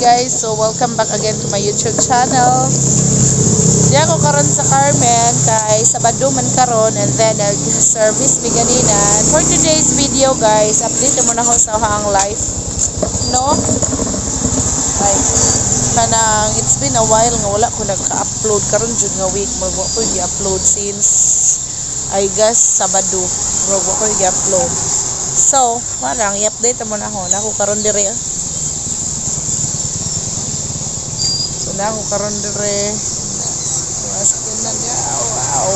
guys, so welcome back again to my YouTube channel. Di ako karon sa Carmen kay Sabado man karon, and then nag-service mi ganina. And for today's video guys, update mo na ako sa hang life. No? Ay, kanang it's been a while nga wala ko nagka-upload karon jud nga week. Magwa ko i-upload since I guess Sabado. Magwa ko i-upload. So, marang i-update mo na ako. Nako karon dire. Na ako karon dire maskin na niya. Wow,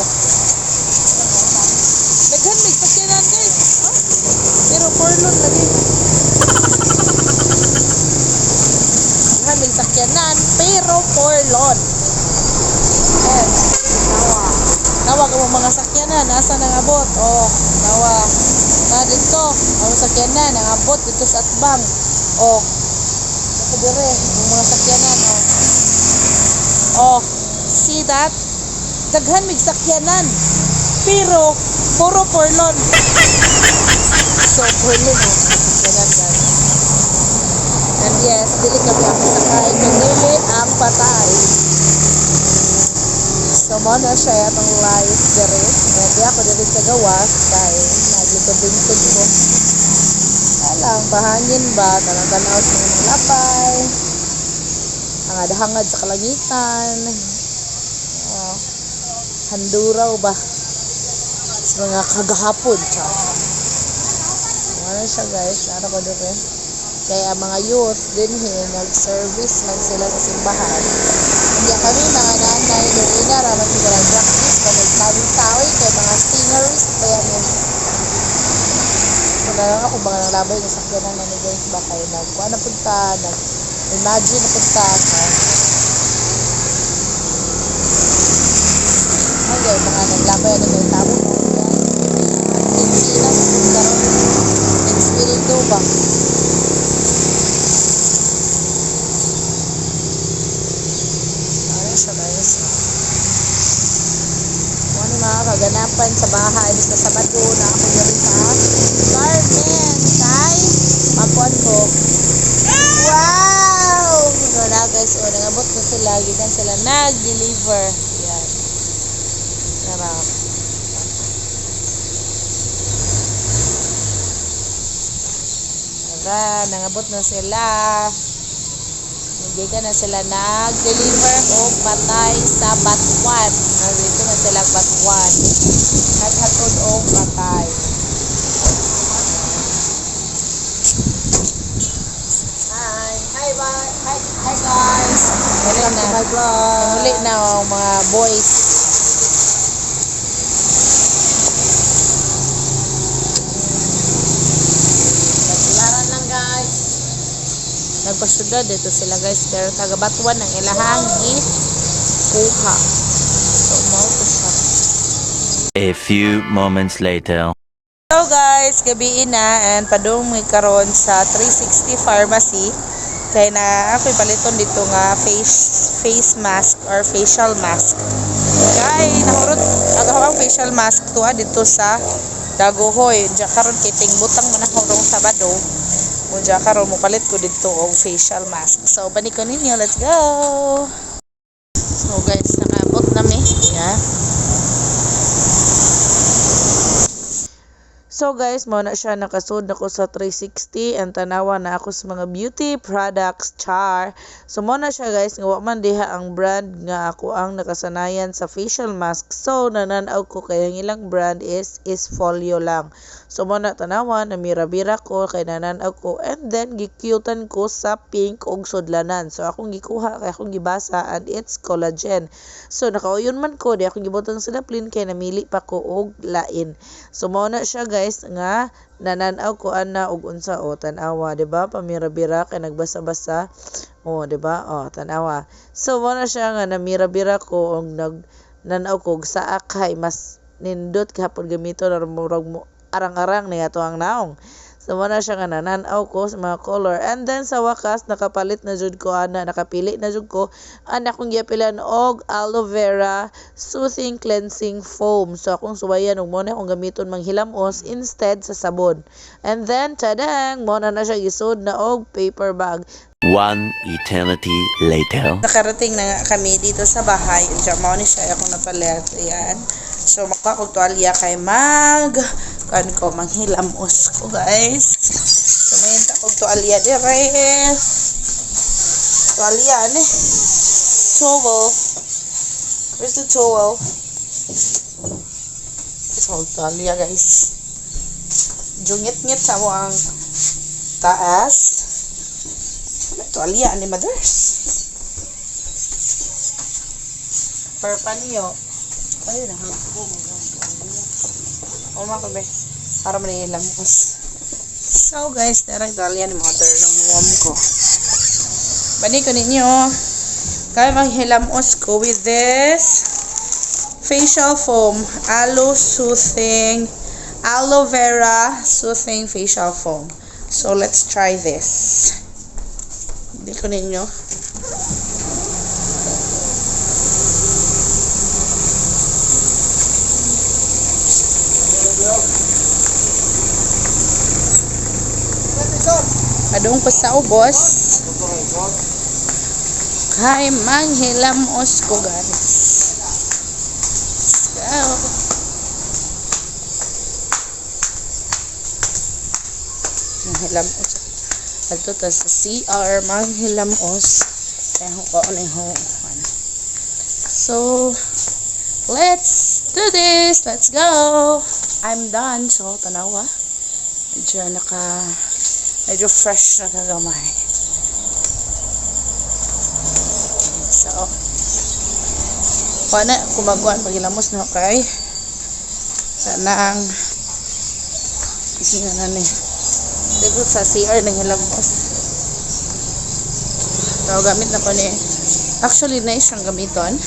daghan may sakyanan guys, huh? Pero porlon lagi daghan may sakyanan pero porlon. Yes, nawa ka mo mga sakyanan nasa nang abot. Oh, nawa na dito ang sakyanan nang abot dito sa atbang. Oh, ako dire yung mga sakyanan. Oh, see that? Daghan mig sakyanan. Pero puro porlon. So porlon sakyanan guys. And yes, dili kami ang sakay, kundi ang patay. So mo na siya atong life dire. And di ako dili sa gawas kay naglibad-libad ko. Alang bahangin ba tanang-tanaw sa mga lapay. Ang adahangad sa kalangitan. Handuraw ba sa mga kagahapon ano siya guys, ano ko doon kaya mga youth din nag-service lang sila sa simbahan. Hindi kami mga nanay doon raman sila nag-practice kung nagtawin-tawin kay mga singers kaya yun kung lang ako baka nalabay na sakyanan na ni guys ba kayo nagkuha na punta nag-imagine na punta okay, mga naglabay na may tabo Argentina sa Pundaron Espiritu ba ano siya guys ano mga kaganapan sa bahay basta Sabado na ako yun sa Carmen kay makuan ko wow so na guys nangabot ko sila gikan sila nag-deliver yan sarap. Tara, nangabot na sila. Hindi ka na sila nag-deliver o patay sa batuan. Nandito na sila batuan. Naghatod o patay. Hi guys. Welcome to my vlog. Muli na ang mga boys. Nagpasyudad dito sila guys pero taga-batuan ng ilahang kuha. So mau to siya. A few moments later. Hello guys, gabi na and padung may karon sa 360 Pharmacy kay na ako'y paliton dito nga face mask or facial mask. Kay nahurot agahang facial mask to dito sa Dagohoy. Diya karon kiting butang man hurong Sabado. Muna karon mo palit ko dito og facial mask. So balik ko ninyo, let's go. So guys, nakabot na mi. Yeah. So guys, mo na siya nakasud ako sa 360 and tanawa na ako sa mga beauty products char. So mo na siya guys, nga wa man diha ang brand nga ako ang nakasanayan sa facial mask. So nananaw ko kay ang ilang brand is Folio lang. So mo na tanawa na mira-bira ko kay nananaw ko and then gikyutan ko sa pink og sudlanan. So akong gikuha kay akong gibasa and it's collagen. So nakauyon man ko di akong gibutang sila plain kay namili pa ko og lain. So mo na siya guys nga nananaw ko ana og unsa o tanawa di ba pamira-bira kay nagbasa-basa o di ba tanawa. So mo na siya nga namira-bira ko og nagnanaw ko og saa kay mas nindot gahapon gamito na murag mo arang-arang ni ato ang naong. So mo na siya nga nananaw ko sa mga color. And then sa wakas nakapalit na jud ko ana, nakapili na jud ko ana kong giapilan og aloe vera soothing cleansing foam. So akong suwayan og mo na akong gamiton manghilamos instead sa sabon. And then tadang mo na siya gisud na og paper bag. One eternity later. Nakarating na nga kami dito sa bahay. Diyan mo ni siya akong napalit. Ayan. So makakog tuwalya kay kan ko manghilamos ko guys. So may takog tuwalya dire. Tuwalya ni. Towel. Where's the towel? It's all tuwalya guys. Jungit-ngit sa mo ang taas. Tuwalya ni mothers. Perpanyo. Ay, nahagpo mo lang tuwalya. O mga kabe. Para manilamos. So guys, narang tuwalya ni mother ng mom ko. Bani ko ninyo. Kaya maghilamos ko with this facial foam. Aloe vera soothing facial foam. So let's try this. Hindi ko ninyo. Adong pa sa ubos. Kay manghilamos ko guys. So, manghilamos. Ato ta sa CR manghilamos. Kaya ko ano yung So, let's do this. Let's go. I'm done. So, tanawa. Medyo fresh na kagamay. So, paano kumagawa paghilamos na kay sanang isina na ni dito sa CR ng hilamos. So, gamit na ko ni actually na isang gamiton.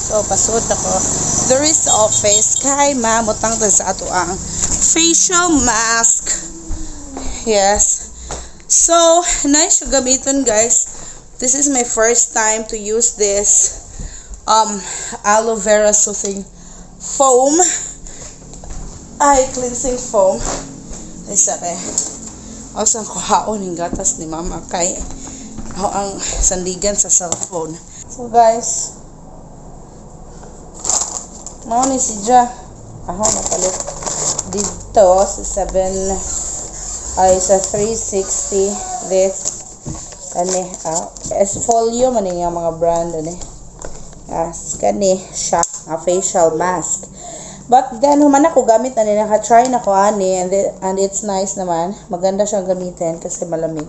So, pasod ako. There is the office. Kay mamutang ta sa ato ang facial mask. Yes. So, nice yung gamiton guys. This is my first time to use this aloe vera soothing foam. Cleansing foam. Isa kay. Asan ko haon yung gatas ni mama kay ang sandigan sa cellphone. So guys, mao ni si Ja. Ako napalit dito sa 360 this Esfolio man yung mga brand kani siya facial mask. But then human ako gamit na naka-try na ko ani and it's nice naman. Maganda siyang gamitin kasi malamig.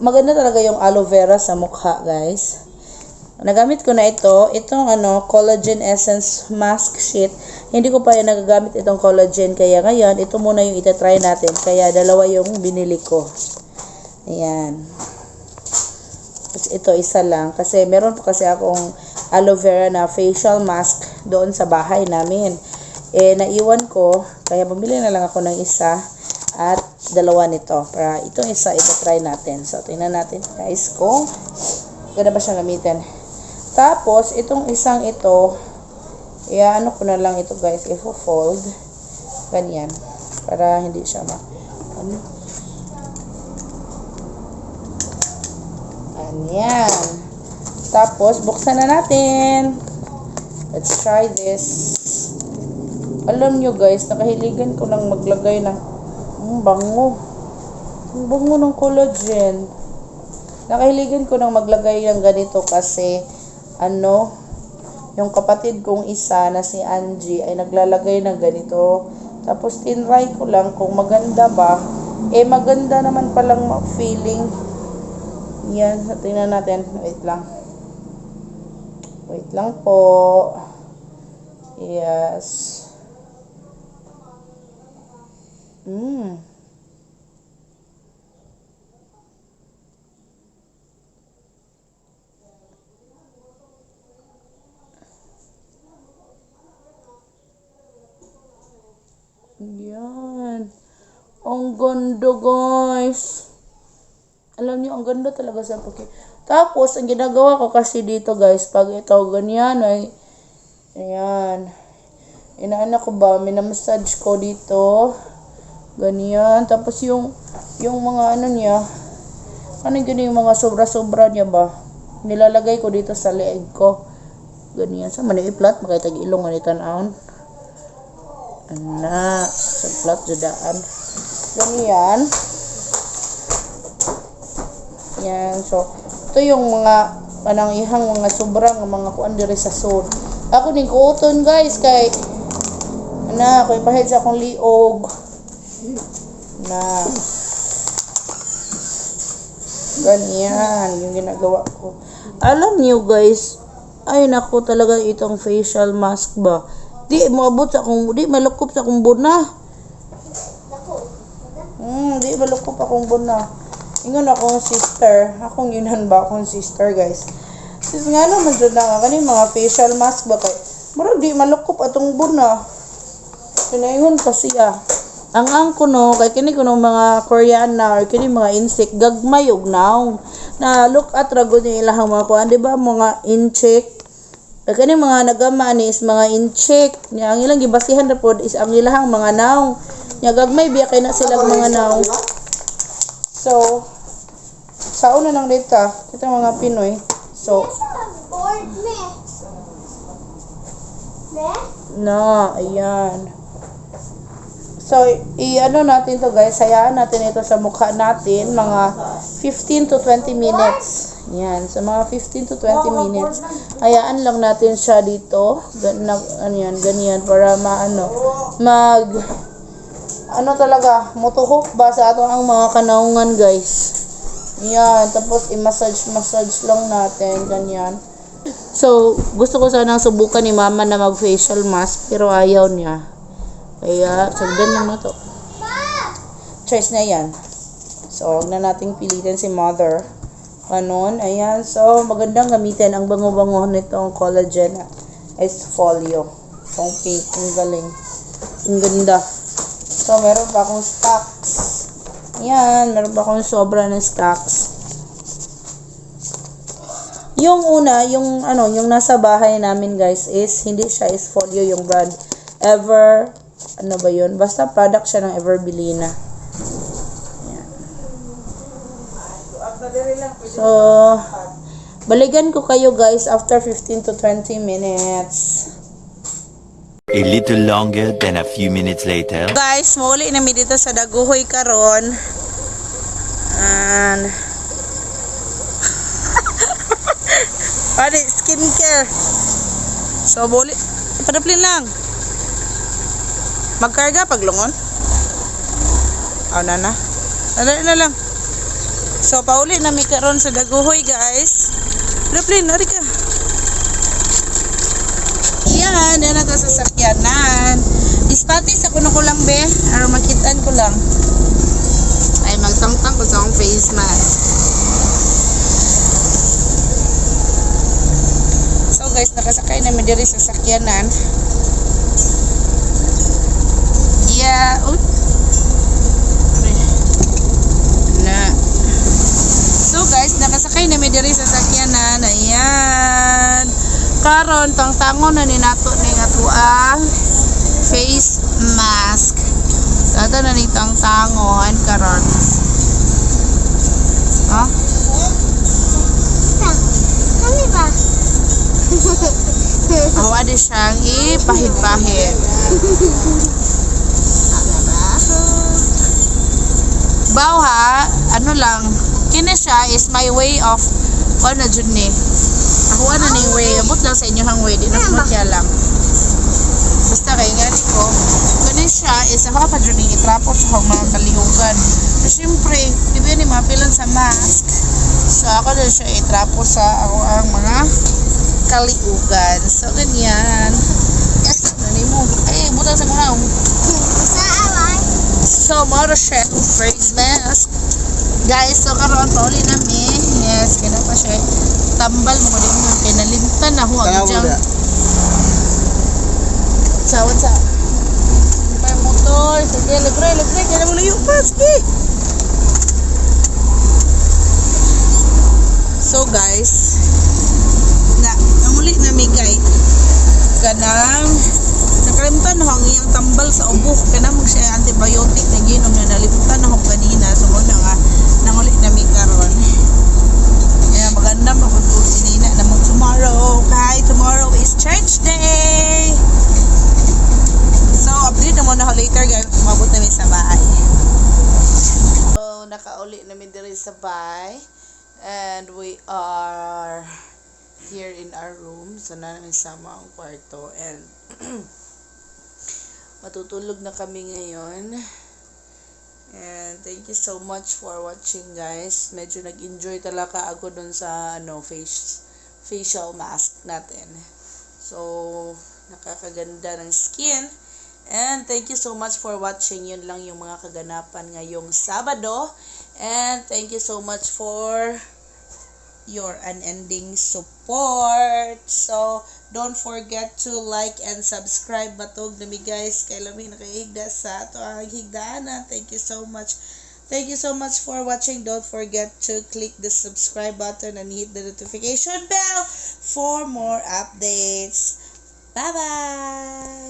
Maganda talaga yung aloe vera sa mukha, guys. Nagamit ko na itong collagen essence mask sheet. Hindi ko pa nagagamit itong collagen kaya ngayon ito muna yung itatry natin. Kaya dalawa yung binili ko. Ayan. Ito isa lang kasi meron pa kasi akong aloe vera na facial mask doon sa bahay namin. Naiwan ko kaya bumili na lang ako ng isa at dalawa nito. Para itong isa itatry natin. So tingnan natin guys kung ganda ba siyang gamitin. Tapos, itong isang ito, ano ko na lang ito guys, i-fold. Ganyan. Para hindi siya Ganyan. Tapos, buksan na natin. Let's try this. Alam nyo guys, nakahiligan ko lang maglagay ng bango. Ang bango ng collagen. Nakahiligan ko nang maglagay ng ganito kasi yung kapatid kong isa na si Angie ay naglalagay ng ganito. Tapos tinry ko lang kung maganda ba. Maganda naman palang feeling. Yan, tingnan natin. Wait lang. Wait lang po. Yes. ganda guys. Alam niyo, ang ganda talaga sa puki. Tapos, ang ginagawa ko kasi dito guys, pag ito ganyan ay, ayan. Inaana ko ba, minamassage ko dito. Ganyan. Tapos yung mga ano niya, ano ganyan yung mga sobra-sobra niya ba? Nilalagay ko dito sa leeg ko. Ganyan. Sa maniplat, makitag ilong nga nitanaan. Ana, sa plat judaan. Ganyan. Yan. So, ito yung mga panangihang mga sobrang mga kuan diri sa sud. Ako ning kuoton guys kay ana ko ipahid sa akong liog. Na ganyan yung ginagawa ko. Alam niyo guys, ay nako talaga itong facial mask ba. Di maabot sa akong, di malukop sa akong buna. Di malukop akong buna. Ingon akong sister, akong yunhan ba akong sister guys. Sis nga naman dyan na nga, kaning mga facial mask ba kay, marag di malukop atong buna. Pinaingon pa siya. Ang ko no, kay kini ko no mga Koreana or kini mga insect, gagmay og naong. Na look at rago niya ilahang mga kuan, di ba mga incheck. Kani mga nagama ni is mga incheck. Nya ang ilang gibasihan ra pod is ang ilahang mga naong. Nya gagmay biya kay na sila mga naong. So, sa una ng data, kita mga Pinoy. So, na, ayan. So, i-ano natin to guys, hayaan natin ito sa mukha natin, mga 15 to 20 minutes. Yan, sa mga 15 to 20 minutes, hayaan lang natin siya dito, ganyan, para ano talaga, mutuhok ba sa ato ang mga kanaungan guys. Yan, tapos i-massage lang natin, ganyan. So, gusto ko sanang subukan ni mama na mag-facial mask, pero ayaw niya. Kaya, sagdan lang na to. Choice na yan. So, huwag na nating pilitin si mother. Ganon, ayan. So, magandang gamitin ang bango-bango nitong collagen Esfolio. Itong pink, ang galing. Ang ganda. So, meron pa akong stocks. Yan, meron pa akong sobra ng stocks. Yung una, yung nasa bahay namin guys is, hindi siya Esfolio yung brand. Ano ba yun? Basta product siya ng Everbelina. Yan. So, balikan ko kayo guys after 15 to 20 minutes. A little longer than a few minutes later. Guys, muli na mi dito sa Daguhoy karon. And Pwede, skincare. So, muli. Padaplin lang. Magkarga paglungon. Na. Dali na lang. So, pauli na mi karon sa Daguhoy guys. Padaplin, nari ka. Yan na to sa sakyanan. Dispatis ako na ko lang be. Para makitaan ko lang. Ay, magtangtang ko sa akong face mask. So guys, nakasakay na mi diri sa sakyanan. Yeah. Na. So guys, nakasakay na mi diri sa sakyanan. Ayan. Karon tangtangon na ni nato ning atuang face mask. Ato na ni tangtangon karon. Ha? Kami ba? Awa di siyang ipahid-pahid. Baw ha, ano lang, kini siya is my way of ano jud ni. Ako ano ning way, abot lang sa inyo hang way, di na sumutya lang. Basta kay ngani ko, kani siya is ako pa jud ni itrapo sa mga kalihugan. So syempre, di ba ni mapilan sa mask. So ako na siya itrapo sa ako ang mga kalihugan. So ganyan. Yes, nani mo. Ay, butang sa mga. So moro siya face mask. Guys, so karon pauli nami. Yes, kina pa siya. Tambal mo din mo kinalimtan na huwag dyan. Sa what's up? motor. Sige, libre. Kaya na mo layo pa. Sige. So guys, namuli na may kay kanang nakalimutan na ang iyang tambal sa ubo. Kanang mo siya antibiotic na ginom na nalimutan na akong kanina. So muna nga, nanguli na may karon. Kaya maganda makutulog si Nina na mo tomorrow. Okay, tomorrow is church day. So, update na muna ako later guys. Sumabot namin sa bahay. So, nakauli namin diri sa bahay. And we are here in our room. So, na namin sama ang kwarto. And matutulog na kami ngayon. And thank you so much for watching guys. Medyo nag-enjoy talaga ako dun sa facial mask natin. So, nakakaganda ng skin. And thank you so much for watching. Yun lang yung mga kaganapan ngayong Sabado. And thank you so much for your unending support. So, don't forget to like and subscribe. Batog nami guys. Kay lami nakahigda sa ato ang higdaanan. Thank you so much. Thank you so much for watching. Don't forget to click the subscribe button and hit the notification bell for more updates. Bye-bye!